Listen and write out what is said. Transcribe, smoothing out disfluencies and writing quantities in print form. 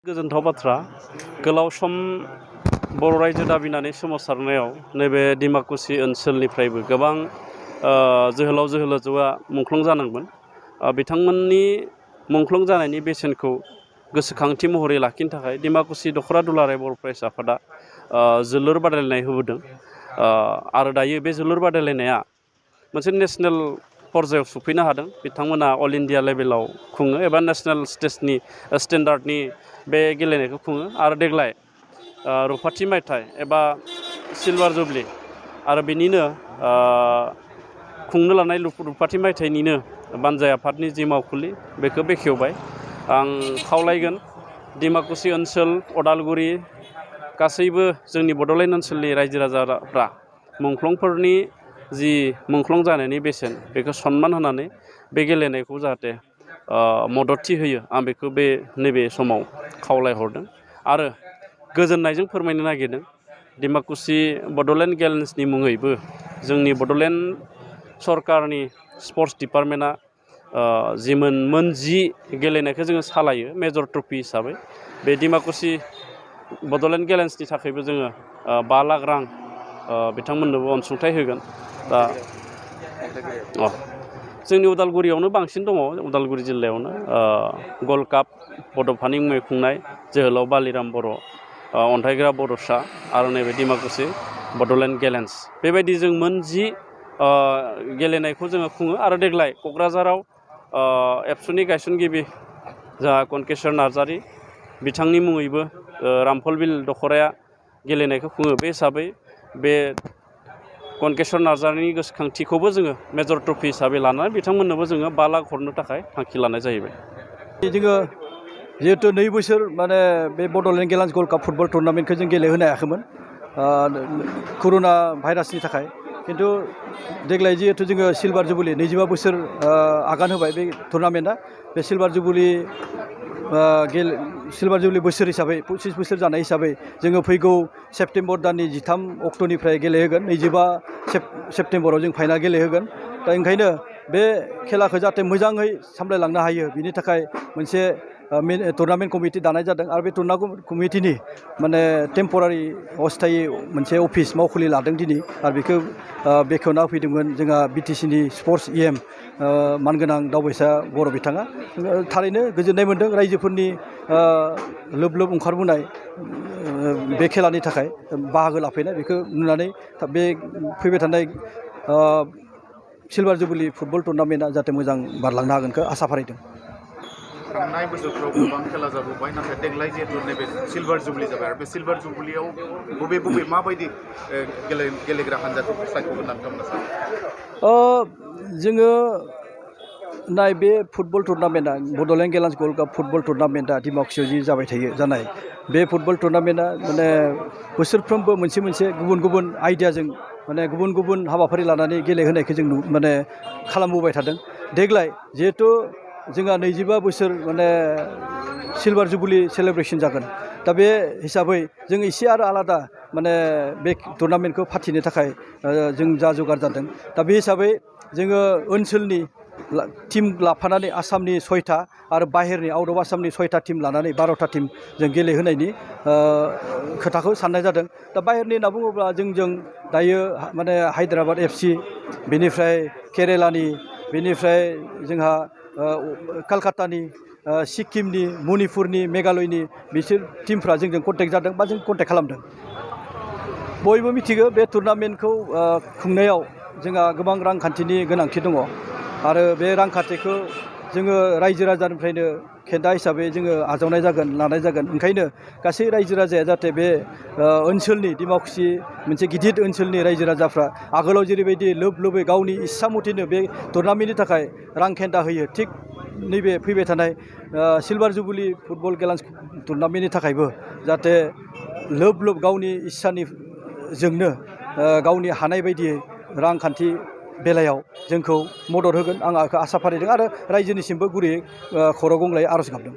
गोजोनथाव बाथ्रा गोलाव सम बर' रायजो दाबिनानै सोमावसारनायाव नैबे डिमाकुसि ओनसोलनिफ्रायबो गोबां जोहोलाव जोहोलावजोआ मुंख्लं जानांगोन। बिथांमोननि मुंख्लं जानायनि बेसेनखौ गोसोखांथि महरै लाखिनो थाखाय डिमाकुसि दख'रा दुलाराय बर' फरायसा आफादा जोलुर बादायलायनाय होबोदों। आरो दायो बे जोलुर बादायलायनाया मोनसे नेशनेल पर्यायाव सफैनो हादों। बिथांमोना अल इन्डिया लेभेलाव खुङो एबा नेशनेल स्टेजनि स्टेन्डार्डनि बे गेलेनायखौ खुङो। आरो देग्लाय रुफाथि मायथाइ एबा सिलभार जुबलि आरो बेनिनो खुंनो लानाय रुफाथि मायथाइनिनो बानजाय आफादनि जि मावखुलि बेखौ बेखेवबाय। आं खावलायगोन डिमाकुसि ओनसोल अदालगुरि गासैबो जोंनि बड'लेण्ड ओनसोलनि रायजो राजाफ्रा मुंख्लंफोरनि जि मुंख्लं जानायनि बेसेन बेखौ सन्मान होनानै बे गेलेनायखौ जाहाथे मददथि होयो आं बेखौ नैबे समाव खावलायहरदों। आरो गोजोननायजों फोरमायनो नागिरदों डिमाकुसि बड'लेण्ड गेलेन्सनि मुङैबो जोंनि बड'लेण्ड सरकारनि स्पर्ट्स डिपार्टमेन्टआ जि मोन 10 गेलेनायखौ जोङो सालायो मेजर ट्रफि हिसाबै बे डिमाकुसि बड'लेण्ड गेलेन्सनि थाखायबो जोङो 5 लाख रां बिथांमोननोबो अनसुंथाइ होगोन। दा जोंनि उदालगुरियावनो बांसिन दङ। उदालगुरि जिल्लायावनो गल्ड काप बड'फानि मुङै खुंनाय जोहोलाव बालिराम बर' अन्थाइग्रा बड'सा आरो नैबे डिमाकुसि बड'लेण्ड गेलेन्स बेबायदि जों मोन 10 गेलेनायखौ जोङो खुङो। आरो देग्लाय क'क्राझाराव एबसुनि गायसनगिरि जोंहा कनकेसर नार्जारि बिथांनि मुङैबो रामफलबिल दख'राया गेलेनायखौ खुङो। बे हिसाबै बे कनकेसर नार्जारिनि गोसोखांथिखौबो जोङो मेजर ट्रफि हिसाबै लानानै बिथांमोननोबो जोङो 5 लाख हरनो थाखाय थांखि लानाय जाहैबाय। जोङो जिहेतु 2 बोसोर माने बे बड'लेण्ड गेलेन्स गल्ड काप फुटबल टुर्नामेन्टखौ जों गेलेहोनो हायाखैमोन कर'ना भाइरासनि थाखाय। खिन्थु देग्लाय जिहेतु जोङो सिलभार जुबलि 25 बोसोर आगान होबाय बे टुर्नामेन्टआ। बे सिलभार जुबलि बोसोर हिसाबै 25 बोसोर जानाय हिसाबै जोङो फैगौ सेप्तेम्बर दाननि 13 अक्ट'निफ्राय गेलेहोगोन। 25 सेप्तेम्बराव जों फाइनाल गेलेहोगोन। दा ओंखायनो बे खेलाखौ जाहाथे मोजाङै सामलायलांनो हायो बिनि थाखाय मोनसे टुर्नामेन्ट कमिटि दानाय जादों। आरो बे टुर्नामेन्ट कमिटिनि माने टेम्परारि अस्थायि मोनसे अफिस मावखुलि लादों दिनै। आरो बेखौ बेखेवना होफैदोंमोन जोंहा बिटिसिनि स्पर्ट्स EM मानगोनां दावबायसा बर' बिथाङा। थारैनो गोजोननाय मोन्दों रायजोफोरनि लोब लोब ओंखारबोनाय बे खेलानि थाखाय बाहागो लाफैनाय बेखौ नुनानै बे फैबाय थानाय सिलभार जुबलि फुटबल टुर्नामेन्टआ जाहाथे मोजां बारलांनो हागोनखौ आसा फारिदों। थांनाय बोसोरफ्राव गोबां खेला जाबोबाय नाथाय देग्लाय जिहेतु नैबे सिलभार जुबलि जाबाय आरो बे सिलभार जुबलियाव बबे माबायदि गेलेग्रा हान्जाखौ सायख'गोन होनना नोंथांमोना सानो? जोङो बे फुटबल टुर्नामेन्टआ बड'लेण्ड गेलेन्स गल्ड काप फुटबल टुर्नामेन्टआ डिमाकुसियाव जि जाबाय थायो जानाय बे फुटबल टुर्नामेन्टआ माने बोसोरफ्रोमबो मोनसे गुबुन गुबुन आइडियाजों माने गुबुन गुबुन हाबाफारि लानानै गेलेहोनायखौ जों माने खालामबोबाय थादों। देग्लाय जिहेथु जोंहा 25 बोसोर माने सिलभार जुबलि सेलेब्रेसन जागोन। दा बे हिसाबै जों एसे आरो आलादा माने बे टुर्नामेन्टखौ फाथिनो थाखाय जों जा जगार जादों। दा बे हिसाबै जोङो ओनसोलनि टिम लाफानानै आसामनि 6टा आरो बाहेरनि आउट अफ आसामनि 6टा टिम लानानै 12टा टिम जों गेलेहोनायनि खोथाखौ साननाय जादों। दा बाहेरनि होनना बुङोब्ला जों दायो माने हायद्राबाद FC बेनिफ्राय केरेलानि बेनिफ्राय जोंहा कलकातानि सिक्किमनि मणिपुरनि मेघालयनि बिसोर टिमफ्रा जोंजों कन्टेक्ट जादों बा जों कन्टेक्ट खालामदों। बयबो मिथिगौ बे टुर्नामेन्टखौ खुंनायाव जोंहा गोबां रांखान्थिनि गोनांथि दङ। आरो बे रांखान्थिखौ जोङो रायजो राजानिफ्रायनो खेदा हिसाबै जोङो आजावनाय जागोन लानाय जागोन। ओंखायनो गासै रायजो राजाया जाहाथे बे ओनसोलनि डिमाकुसि मोनसे गिदिर ओनसोलनि रायजो राजाफ्रा आगोलाव जेरैबायदि लोब लोबै गावनि इस्सा मथेनो बे टुर्नामेन्टनि थाखाय रां खेन्दा होयो थिग नैबे फैबाय थानाय सिलभार जुबलि फुटबल गेलेन्स टुर्नामेन्टनि थाखायबो जाहाथे लोब लोब गावनि इस्सानिजोंनो गावनि हानाय बायदियै रांखान्थि बेलायाव जोंखौ मदद होगोन आं आसा फारिदों आरो रायजोनिसिमबो गुरैयै खर' गंग्लायै आर'ज गाबदों।